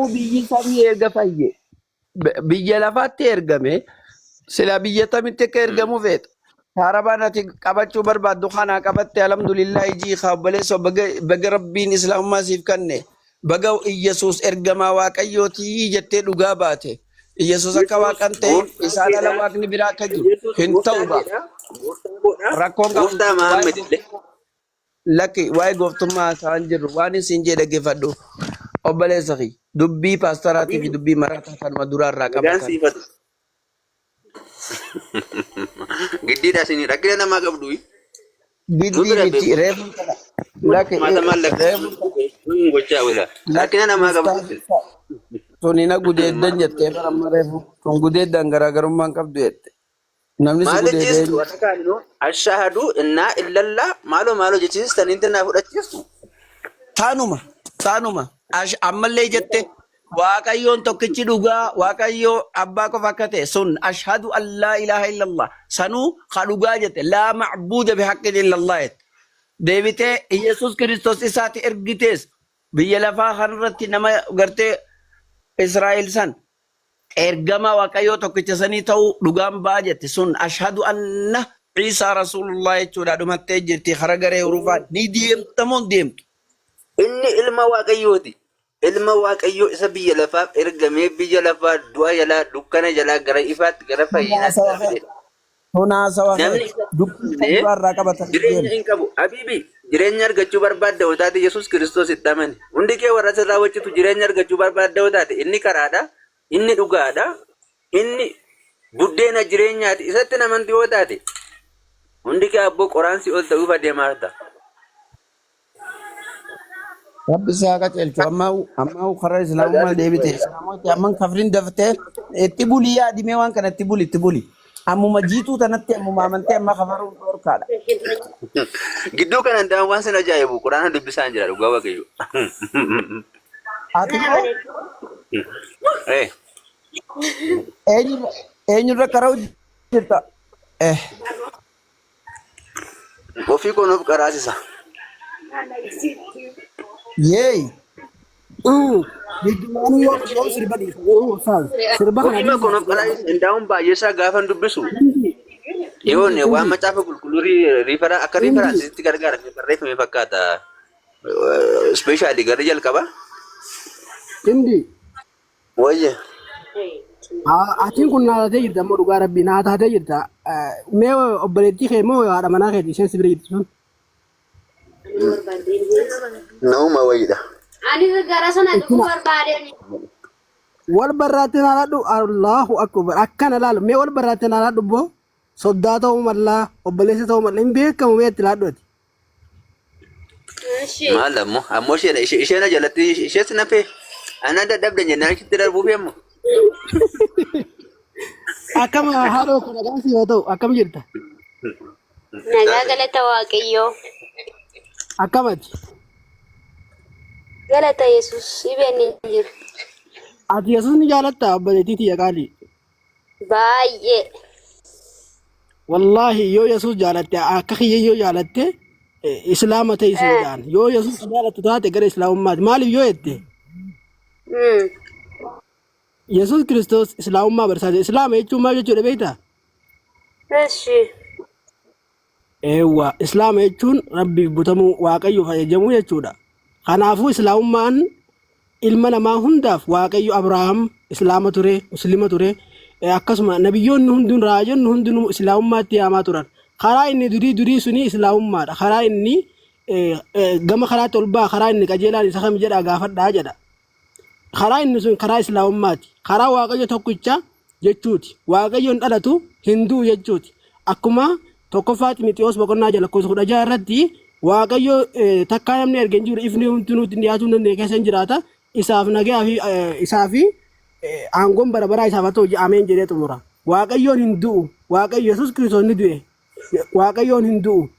Biyyi samii erga fayye biyya lafaatti ergame sila biyya tamitti akka ergamu feeta. Kaarabaan ati qabachuu barbaaddu kanaa qabatte, alhamdulillah, ijii kaa obboleessoo, baga baga rabbiin islaamummaa siif kanne, baga Iyyasuus ergamaa waaqayyootii jettee dhugaa baate. Iyyasuus akka Yesuus waaqan ta'in gooftaa isaan ala keedha. waaqni biraa akka jiru Yesuus hin gooftaa ta'u gaa. keedha. Gooftaa koodha. Rakkoon qabu Gooftaa waa'ee Mahammed illee. Lakki, waa'ee gooftummaa haasa'an jirru. Waan isin jee dhaggeeffadhu. Obboleessa kiyya, dubbii paastaraatii fi Habibi dubbii maraataa kanuma duraarraa nagaan qabatan. siifatu. Giddiidha isin rakkina namaa qabdu. Nu Giddii bira miti beeku. reefu kana lakki Maata maallaqa reefu gochaa oola. Lakki Rakkina namaa qabdu. ustaaz tuni na gudeeddan jettee bara amma reefu tun gudeeddan garaagarummaan qabdu jette. Namni si Maal gudeede jechiistu eenyu? warra kaanuu ashahadu innaa illallaa maaloo maaloo jechiistan inti naa fudhachiistu. Taanuma taanuma ammallee jette Waaqayyoon tokkichi dhugaa Waaqayyoo abbaa qofa akka ta'e sun ashhadu an laa ilaaha illallah sanuu ka dhugaa jette, laa macbuuda bihaqqin illallah jette. Deebitee Yesuus Kiristoos isaati ergitees biyya lafaa kanarratti nama gartee Israa'el san ergamaa Waaqayyoo tokkicha sanii ta'uu dhugaan ba'a jette, sun ashhadu anna Ciisaa rasuulullah jechuudha dhumattee jirti. Kara garee hurufaa ni deemta moo hin deemtu? Inni ilma Waaqayyooti. Ilma Waaqayyoo isa biyya lafaaf ergamee biyya lafaa du'a jalaa, dukkana jalaa gara ifaatti, gara fayyinaatti Haasawa isa kee fidedha. Kun haasawa Namni kee isa dubbii kan hin duraa irraa qabatanii jireenya deemu. hin qabu. Habiibi, jireenya argachuu barbaadda yoo taate Yesuus Kiristoos itti amani. Hundi kee warra sirraa waccitu jireenya argachuu barbaadda yoo taate inni karaadha, inni dhugaadha, inni buddeena jireenyaati. Isatti hin amantu yoo taate hundi kee abboo qoraansi ol ta'uuf adeemaa jirta. Rabbi si haa qajeelchu. Amma amma karaa islaamummaa deebite. Islaamummaatti amman kafrin daftee itti buli, yaadimee waan kana itti buli, itti buli. Ammuma jiituu tanatti ammuma amantee amma kafaruun dhorkaadha. Gidduu kana ndaan waan sin ajaa'ibu quraana dubbisaan jira, dhugaa Waaqayyo. Ati immoo Eh, eenyurra eenyurra karaa jirta? Eh. Ofii koo nuuf qaraasisa. Yeey. Giddumaanuu yoom sirba dhiisa yeroo ustaaz sirba kana Ofii koo dhiisa. nuuf qaraasisa. Indaa'uun baay'eesaa gaafan dubbisu. Yoon waan macaafa qulqulluu riifara akka riifaraansiitti gargaaramee barreeffame fakkaata. Ispeeshaalii gara jalqaba. Indi Wayye. Atiin kun naa taatee jirta ammoo, dhugaa rabbii naa taatee jirta. Mee obboleettii kee moo haadha manaa keeti isheen si bira jirtu sun? Nama wayiidha. Anis gara sana dhufuu barbaadeen. Wal barraatti naa laadhu, Allahu akbar, akkana laalu. Mee wal barraatti naa laadhu boo, soddaa ta'uu mallaa, obboleessa ta'uu mallaa, hin beekamu, mee itti laadhu ati. Eshi. Maal ammoo ammoo isheen isheen jalatti ishees nafee ana dadhabde jennaan ishitti darbuufi ammoo. Akkam haadhoo kun, nagaan siif haa ta'u, akkam jirta? Nagaa, galata Waaqayyoo. Akkam ati? Galata Yesuus, dhibeen hin jiru. Ati Yesuus ni jaalattaa, obboleettii tiyya qaalii? Baay'ee. Wallaahi yoo Yesuus jaalatte, akka kiyya yoo jaalatte, islaama ta'e siin jedhaan. Yoo Yesuus jaalattu taate gara islaamummaati. Maaliif yoo jette, Yesuus Kiristoos islaamummaa barsiisa. Islaama jechuun maal jechuudha beektaa? Eshi. Eewwa, islaama jechuun rabbiif butamuu, waaqayyoof ajajamuu jechuudha. Kanaafuu islaamummaan ilma namaa hundaaf, Waaqayyo Abrahaam islaama ture, muslima ture, akkasuma nabiyyoonni hundinuu, raajonni hundinuu islaamummaatti yaamaa turan. Karaa inni durii durii suni islaamummaadha. Karaa inni gama karaatti ol ba'a, karaa inni qajeelaan isa kam jedhaa gaafadhaa jedha. Karaa inni sun karaa islaamummaati. Karaa Waaqayyo tokkicha jechuuti. Waaqayyo hin dhalatu, hin du'u jechuuti. Akkuma 1ffaa Ximixiyoos boqonnaa 6 lakkoofsa 16 irratti Waaqayyo takkaa namni arge hin jiru, ifni hundinuu ittiin dhiyaatuu hin dandeenye keessa hin jiraata. Isaaf nagayaa fi isaa fi aangoon bara baraa isaaf haa ta'u ameen jedhee xumura. Waaqayyoon hin du'u. Waaqayyo Yesuus Kiristoos ni du'e. Waaqayyoon hin du'u.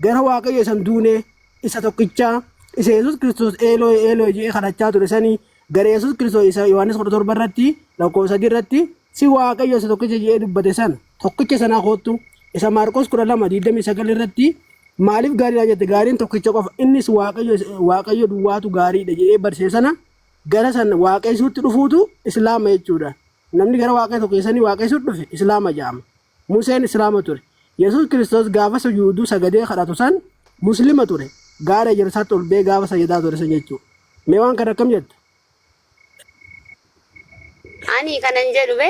Gara Waaqayyo isa hin duunee, isa tokkichaa, isa Yesuus Kiristoos Eelooyi Eelooyi jedhee kadhachaa ture sanii, gara Yesuus Kiristoos isa Yohaannis 17 irratti lakkoofsa 3 irratti si Waaqayyo isa tokkicha jedhee dubbate sana, tokkicha sanaa koottu, isa Maarqos 12 29 irratti maaliif gaariidha jette, gaariin tokkicha qofa, innis Waaqayyo, Waaqayyo duwwaatu gaariidha jedhee barsiise sana. gara san waaqessuutti dhufuutu Islaama jechuudha. Namni gara waaqa tokko sanii waaqessuutti dhufe Islaama jedhama. Museen Islaama ture. Yesuus Kiristoos gaafa sujuuduu sagadee kadhatu san Muslima ture. Gaara ejersaatti ol ba'ee gaafa sagadaa ture san jechuudha. Mee waan kana akkam jetta? Ani kanan jedhu be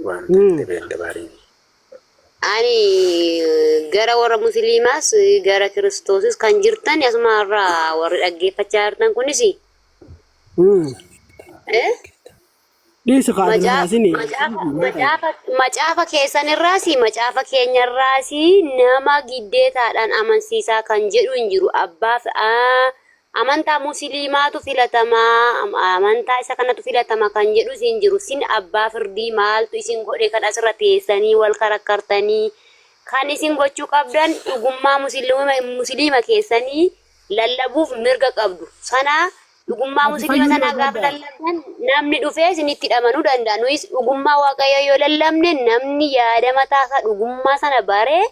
Waan Hmm. ta'e beekta baarii. ani gara warra musliimaas gara kiristoosis kan jirtan asuma irraa warri dhaggeeffachaa jirtan kunis Hmm. eh, Dhiisi kaa macaafa haasini. macaafa macaafa macaafa keessan irraas macaafa keenya irraas nama giddeetaadhaan amansiisaa kan jedhu hin jiru. Abbaaf amantaa musliimaatu filatamaa amantaa isa kanatu filatama kan jedhus hin jiru. Sin abbaa firdii maaltu isin godhe kan asirra teessanii wal karakkartanii kan isin gochuu qabdan dhugummaa musliima keessanii lallabuuf mirga qabdu. Sana dhugummaa Ati musliima fayyuu sanaa gaafa barbaadda. lallabdan namni dhufee isinitti amanuu danda'a. Nuyis dhugummaa Waaqayyoo yoo lallabne namni yaada mataa isaa dhugummaa sana baree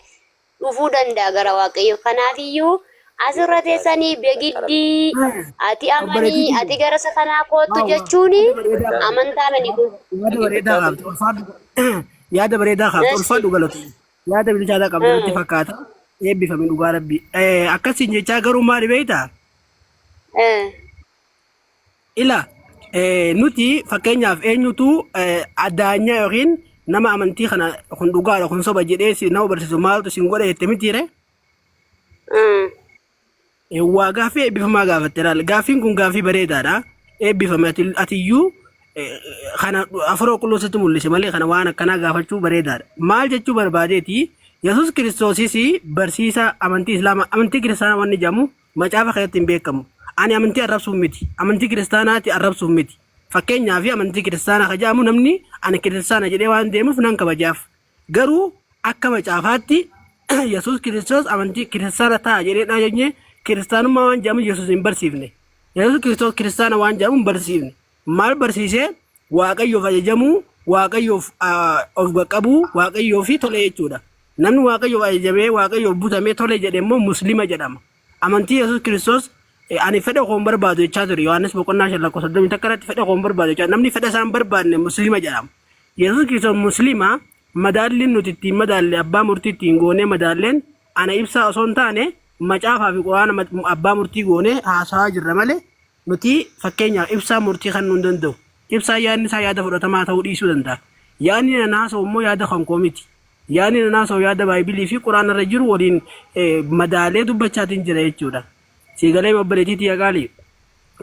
dhufuu danda'a gara Waaqayyoo. Kanaafiyyuu asirra teessanii begiddii ati Obboleettii amanii tiyya. ati gara isa kanaa koottu Waaw waaw. jechuun Yaada bareedaa qabda. amantaa mani kun. Yaada bareedaa qabda. Ulfaadhu. Yaada bareedaa qabda. Eshi. Ulfaadhu galatoomii. Yaada bilchaataa qabda natti fakkaata. Eebbifame dhugaa rabbi. Akkasiin jechaa garuu maali beektaa? Ila nuti fakkeenyaaf eenyutu daanyaa yookiin nama amantii kana kun dhugaadha kun soba jedhee si nama barsiisu maaltu isin godhe jette mitiire? Waa gaaffii eebbifamaa gaafatte laal. Gaaffiin kun gaaffii bareedaadha. Eebbifame atiyyuu kana afura qulqulluu sitti mul'ise malee kana waan akkanaa gaafachuu bareedaadha. Maal jechuu barbaadeeti? Yesuus Kiristoosis barsiisa amantii Islaamaa amantii kiristaanaa wanni jedhamu macaafa keessatti hin beekamu. Ani amantii arrabsuuf miti. Amantii kiristaanaati arrabsuuf miti. Fakkeenyaaf amantii kiristaanaa ka jedhamu namni ani kiristaana jedhee waan deemuuf nan kabajaaf. Garuu akka macaafaatti Yesuus Kiristoos amantii kiristaana ta'a jedhee dha jennee kiristaanummaa waan jedhamu Yesuus hin barsiifne. Yesuus Kiristoos kiristaana waan jedhamu hin barsiifne. Maal barsiisee? Waaqayyoof ajajamuu, Waaqayyoof of qaqqabuu, Waaqayyoo fi tole jechuudha. Namni Waaqayyoof ajajamee Waaqayyoof butamee tole jedhe immoo Muslima jedhama. Amantii Yesuus Kiristoos ani fedha koo hin barbaadu jechaa ture. Yohaannis boqonnaa 5 lakkoofsa 31 irratti fedha koo hin barbaadu jechaa. Namni fedha isaa hin barbaadne Muslima jedhama. Yesuus Kiristoos Muslima madaalliin nuti ittiin madaalle abbaa murtii ittiin goonee madaalleen ana ibsaa osoo hin taane macaafaa fi quraana abbaa murtii goonee haasawaa jirra malee nuti fakkeenyaaf ibsaa murtii kennuu hin danda'u. Ibsaan yaadni isaa yaada fudhatamaa ta'uu dhiisuu danda'a. Yaadni nan haasa'u immoo yaada kan koo miti. Yaadni nan haasa'u yaada Baaybilii fi Quraana irra jiru waliin madaalee dubbachaatiin jira jechuudha. Sii galee obboleettii tiyya qaalii.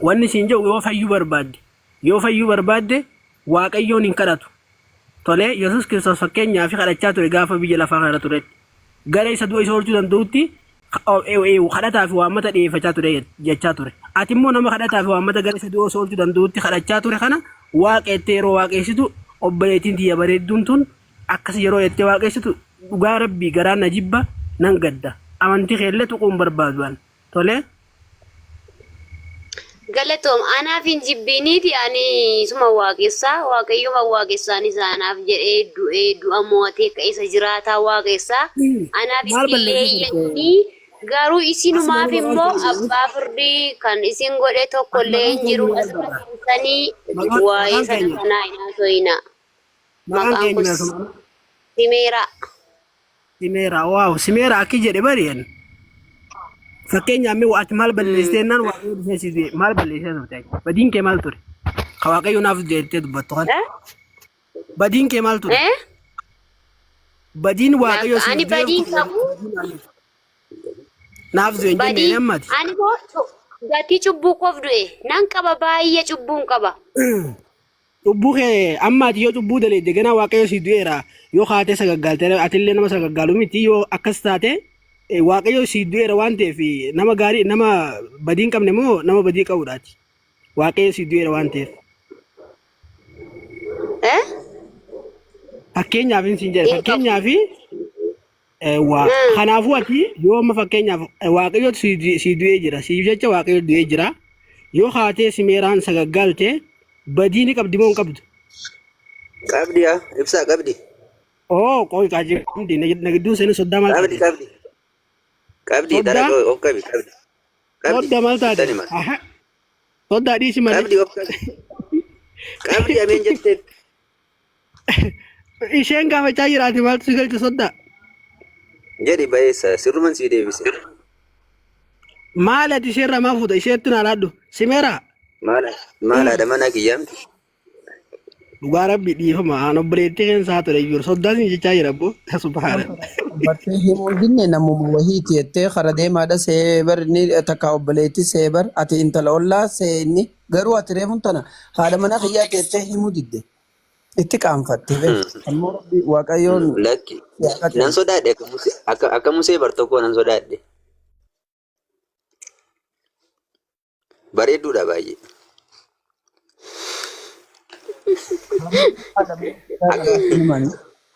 Wanni siin jedhu yoo fayyuu barbaadde yoo fayyuu barbaadde Waaqayyoon hin kadhatu. Tolee, Yesuus Kiristoos fakkeenyaaf kadhachaa ture gaafa biyya lafaa kana turetti. Gara isa du'a isa oolchuu danda'utti kadhataa fi waammata dhiyeeffachaa ture jechaa ture. Ati immoo nama kadhataa fi waammata gara isa du'a isa oolchuu danda'utti kadhachaa ture kana waaqa jettee yeroo waaqeessitu obboleettiin tiyya bareedduun tun akkas yeroo jettee waaqeessitu dhugaa rabbii garaan na jibba nan gadda. Amantii keellee tuquu hin barbaadu an. Tolee. Galatoom anaaf hin jibbiiniiti ani isuma waaqessaa waaqayyuma waaqessaan isa anaaf jedhee du'ee du'a mo'atee ka isa jiraataa waaqessaa anaaf Maal itti balleessee turte? leeyyanii garuu As isinumaaf maal immoo maqaan keenya? abbaa firdii kan isin godhe tokko As illee maqaan hin jiru keenya maal asirra barbaada? teessanii Maqaan waa'ee maqaan sana keenya? kanaa hin haasofina. Maqaan Maqaan keenya kun asuma. Simeeraa. Simeera waaw simeera akki jedhe bari an. Fakkeenyaaf mee ati maal balleessitee jennaan waaqayyo dhufee si du'e maal balleessitee turte ati? Badiin kee maal ture? Ka waaqayyo naaf du'e jettee dubbattu kana. Eh? Badiin kee maal ture? Eh? Badiin waaqayyo Lakka siif ani du'eef badiin kun qabu. naaf du'e hin jenne Badii ammati. ani moo gatii cubbuu koof du'e nan qaba baay'ee cubbuun qaba. Cubbuu kee amma ati yoo cubbuu daleedde ganaa waaqayyo sii du'eera yoo kaatee sagaggaalte atillee nama sagaggaalu miti yoo akkas taate waaqayyo sii du'eera waan ta'eef nama gaarii nama badii hin qabne moo nama badii qabudhaati waaqayyo sii du'eera waan ta'eef. Eh? Fakkeenyaaf hin siin jedhe Hin qabu. fakkeenyaaf waa kanaafuu ati yoo amma fakkeenyaaf waaqayyo sii du'ee jira siif jecha waaqayyo du'ee jira yoo kaatee simeeraan sagaggaalte badii ni qabdi moo hin qabdu? Qabdi yaa ibsaa qabdi. Oo qoy qaajii qabdi na gidduu seenuu soddaa maal Qabdi taate? qabdi. Qabdi Soddaa dara of qabi qabdi. Qabdi. soddaa maal taate? Sittan hima. Aha. Soddaa dhiisi malee. Qabdi of qabi. Qabdi ameen jetteetti. Isheen gaafachaa jiraate maaltu si galche soddaa? Jedhi bayeessa sirruman sii deebise. Maal ati isheerraa maa fuuta? Isheetti naa laadhu. Simeeraa? Maal maal haadha manaa kiyyaa miti. Dhugaa rabbi dhiifama aan obboleettii keessa haa ture iyyuu soddaan siin jechaa jira abbo. Subhaanallah. Bartee himuu dinne namuma wahiiti jettee kara deemaadha see bar inni takka obboleetti see bar ati intala ollaa see inni garuu ati reefun tana haadha manaa kiyyaati jettee himuu didde itti qaanfatte be ammoo rabbi waaqayyoon Lakki si haa nan qajeelchu. sodaadhe akka musee akka musee bar tokkoo nan sodaadhe. Bareedduudha baay'ee. Akka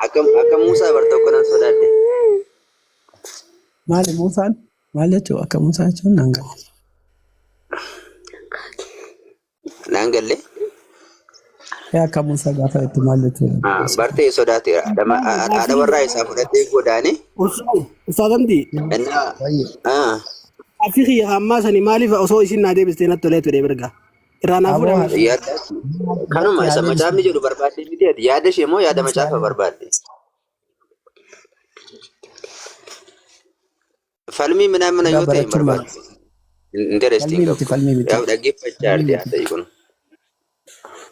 akka akka Muusaa bar tokko nan sodaadhe. Maali Muusaan? Maal jechuun akka Muusaa jechuun naan galle. Naan galle. Ee akka Muusaa gaafa jettu maal jechuudha? Ah, Bartee sodaateera. Haadha warraa isaa fudhatee godaane. Ustaaz Amdii, Innaa Baay'ee. ah, gaaffii kiyya ammaa sanii maaliif osoo isin naa deebistee natti tolee ture mirga. Irraa naa Aboo fuudhame. haadha yaada kanuma yaa isa deebistu. macaafni jedhu barbaadde miti ati yaada ishee moo yaada macaafa barbaadde? Falmii minaa mina Dhugaa yoo ta'e hin barachuun barbaadu. Interest hin falmii miti qabdu. falmii miti Yaa dhaggeeffachaa falmii jirti miti. haa ta'e kun.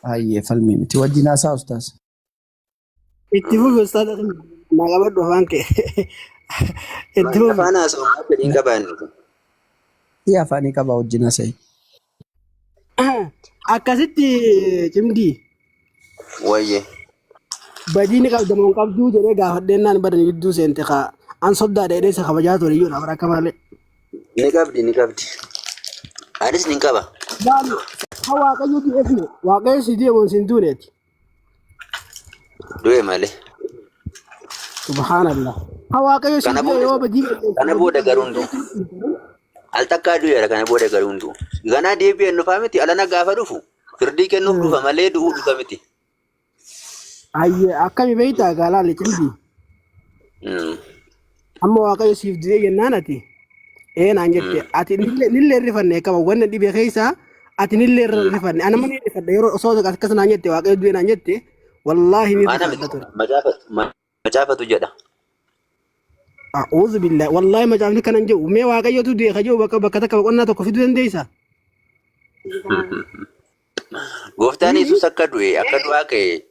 Hayyee falmii miti wajjin haasaa ustaas. Itti fufi ustaaz naa qabadhu afaan kee. Itti fufi. Afaan haasa'u fedhii hin qabaanne. Si afaanii qaba wajjin haasa'e. Akkasitti cimdii Wayye. badii ni qabda moo hin qabduu jedhee gaafadheennaan badani gidduu seente kaa an soddaadha jedhee isa kabajaa ture iyyuu dhaabara akka malee. Ni qabdi ni qabdi. Anis ni qaba. Maali ha waaqayyo du'eef moo waaqayyo si du'e moo sin duuneeti. Du'e malee. Subhaanallah. Ha waaqayyo si Kana du'e booda yoo badii balleesse kana badii booda garuu hin du'u. Al takkaa du'eera kana booda garuu hin du'u. Ganaa deebi'een dhufaa miti alana gaafa dhufu firdii kennuuf dhufa malee du'uu dhufa miti. Ayyee akkami beektaa gaalaale cimdii. Amma waaqayyo siif du'e jennaan ati ee naan jette ati nillee rifanne qaba wanna dhibe keessaa ati nillee rifanne ana mana rifadha yeroo osoo akkas naan jette waaqayyo du'e naan jette wallaahi ni Ana rifadha miti ture. macaafatu jedha. A'uudhu billahi wallaahi macaafni kanan jedhu mee waaqayyotu du'e ka jedhu bakka bakka takka boqonnaa tokko fiduu dandeessaa? Gooftaan Yesuus akka du'e akka du'aa ka'e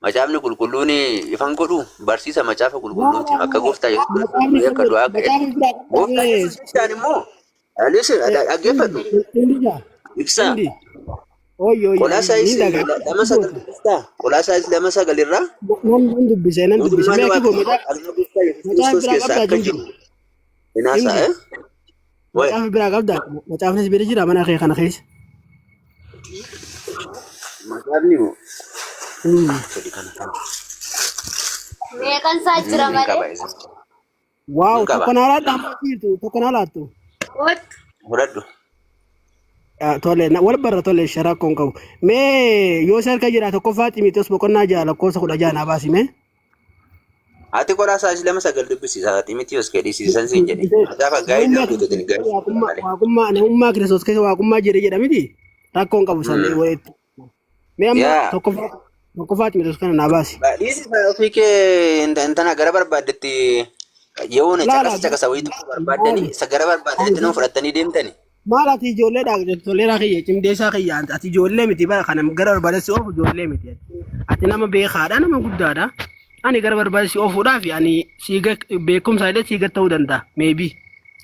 macaafni qulqulluun ifan godhu barsiisa macaafa qulqulluuti akka gooftaa Yesuus Kiristoos Macaafni du'e akka kan du'aa ka'e. macaafni biraa Gooftaa Yesuus ibsaan immoo listen dhaggeeffadhu ibsaa Hindi. Ooyye ooyye Qolaasaayis ni dhagaa. 2:9 dubbistaa Qolaasaayis 2:9 irraa Nan nan dubbise nan dubbise. mootummaan Mee akki goo Waaqayyoo macaafa qalma gooftaa Yesuus macaafa Kiristoos biraa keessaa qabdaa akka cimdi. jiru hin haasa'a. Cimdi. Wayi Macaafa biraa qabdaa. Macaafnis bira jira mana kee kana keessa. macaafni moo sadi kana Meeqan isaa jira hin qaba malee? isa. Waaw Hin qaba. tokko naa laadha amma jirtu tokko naa laattu. Kottu. Fudhadhu. Tole wal barra tole sharaa koon qabu. Mee yoo si harka jira tokkoffaa Ximitees boqonnaa 6 lakkoofsa 16 naa baasi mee. Ati Qolaasaayis 2:9 dubbisi isa Ximitiyoos kee dhiisisan siin jedhe. Macaafa gaa'ii Namummaa guutuutiin gaa'ii waaqummaa malee. waaqummaa namummaa Kiristoos keessa waaqummaa jira jedha miti rakkoon qabu san walitti. Mee amma Yaa. tokkoffaa tokkoffaa Ximitees kana naa baasi. Dhiisi ofii kee intana gara barbaaddetti yoona Laala caqasa caqasa wayii tokko barbaaddanii isa gara barbaaddetti nama fudhattanii deemtani. Maal ati ijoollee dha toleeraa kiyya cimdeessaa kiyya ati ijoollee miti bara kana gara barbaadessi oofu ijoollee miti ati. Ati nama beekaadha nama guddaadha. Ani gara barbaadessi oofuudhaaf ani siiga beekumsa illee siiga ta'uu danda'a maybe.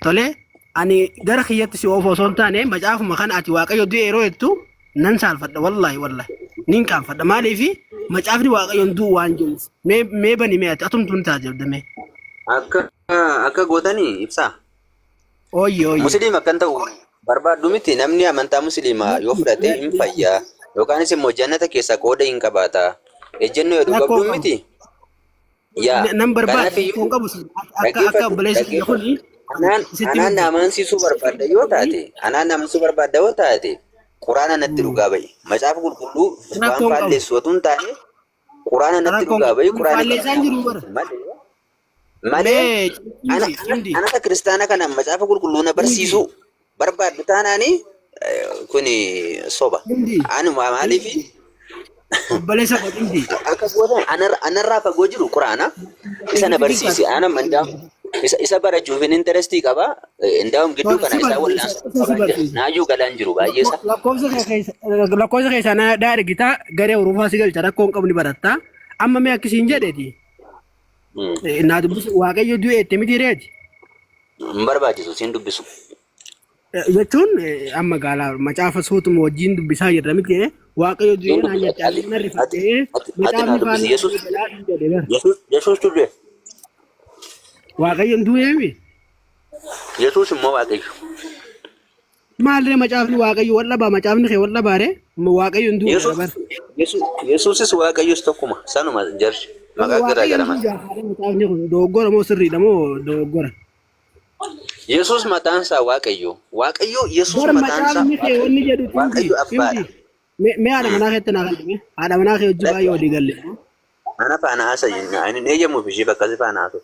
Tolee ani gara kiyyatti si oofu osoo hin taane macaafuma kana ati waaqayyo du'e yeroo jettu nan saalfadha wallaahi wallaahi nin qaanfadha maaliif macaafni waaqayyoon du'u waan jiruuf mee mee bani mee ati atumtuun taajabda mee. Akka akka gootanii ibsaa. Ooyye ooyye. Musliima akkan ta'u barbaaddu miti namni amantaa musliimaa yoo fudhate hin fayya yookaanis immoo jannata keessaa qooda hin qabaata. Ejjennoo jedhu Rakkoo qabdu qabu. miti. Yaa Nan barbaada kanaafiyyuu rakkoon qabu sun akka akka dhaggeeffadhu obboleessi kiyya dhaggeeffadhu. kuni Anaan sitti anaan na miti. amansiisuu barbaadda yoo taate anaan na amansiisuu barbaadda yoo taate quraana natti dhugaa ba'i. Macaafa qulqulluu waan Rakkoon qabu. faalleessu otoo hin taane quraana natti Rakkoon dhugaa qabu. ba'i Kun quraana faalleessaan jiru bara. malee malee Mee ana cimdi ana cimdi anata kiristaana kana macaafa qulqulluu na cimdi barsiisuu barbaaddu taanaani Kuni soba. Hindi. Anuma maaliif Obboleessa koo hindi. akka gootan anarraa fagoo jiru quraana isa na barsiise. Ana mandaam isa barachuuf hin interestii qaba. Indaa'um gidduu Si kana isaa barsiisa. wal'aansa Isa si qabaan jira. barsiisa. Naayyuu galaan jiru baay'ee isaa. Lakkoofsa keessaa na daa ergitaa garee Awurooppaa si galcha rakkoo hin qabni baratta. Amma mee akkasiin jedheeti. Naa dubbisu Waaqayyo du'e itti miti reeti. Hin barbaachisu siin dubbisu. Jechuun amma gaalaa macaafa suutuma wajjin dubbisaa jirra miti Waaqayyo du'e Siin naan dubbisa. jette Ati ani na ati rifadhee ati ati naa macaafni dubbisi. faallaa Yesuus galaa hin jedhe bara. Yesuus Yesuustu du'e. Waaqayyo hin du'eemi. Yesuus immoo Waaqayyo. Maaliree macaafni Waaqayyo wal dhabaa macaafni kee wal dhabaare Waaqayyo hin du'e Yesuus bara. Yesuus Yesuusis Waaqayyos tokkuma sanuma jarri maqaa garaa Waaqayyo gara hin du'e malee. jaafaadha macaafni kun dogoggora moo sirriidha moo dogoggora. Yesuus mataan isaa Waaqayyo. Waaqayyo Yesuus Bar mataan isaa macaafni kee Waaqayyo. wanni jedhu cimdi Waaqayyo cimdi. abbaadha. Mee haadha manaa keetti naa kennime haadha manaa kee wajjin baay'ee walii galle. Ana faana haasa'i. Ani hin eeyyamuuf ishee bakka si faana haasa'u.